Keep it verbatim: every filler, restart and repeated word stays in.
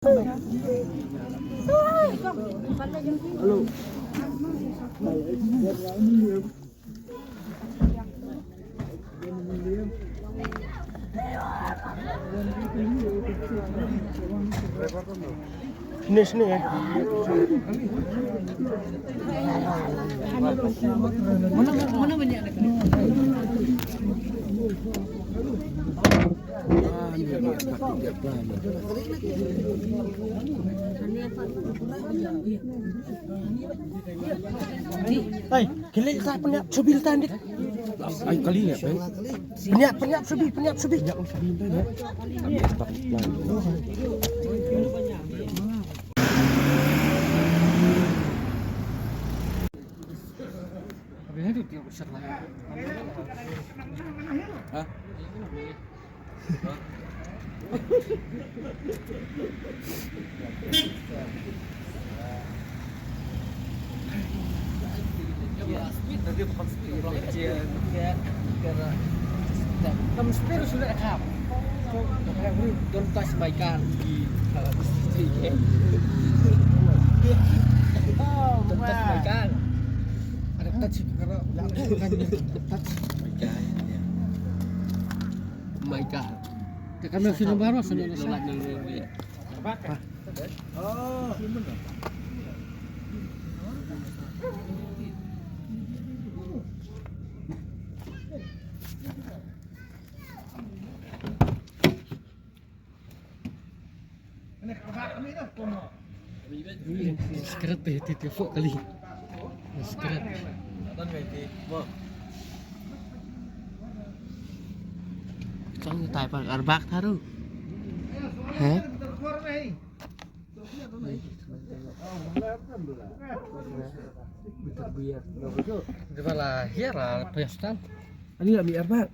Sini, sini ya. Hai, kali ta pynïap subi ta ndik. Ai, kali ne, bang. Pynïap, pynïap subi, pynïap subi. Pynïap subi, bang, ya. Hah? Don't touch my car. Don't touch my car. Ada touch itu, kalau touch. My car. Ka kamera sino baru, sino na sa. Scrap eh, ti ti fok kali. Scrap. Chong tai par arbak tharu. He? Biar lah, ya lah, pesta. Ani ami arbak.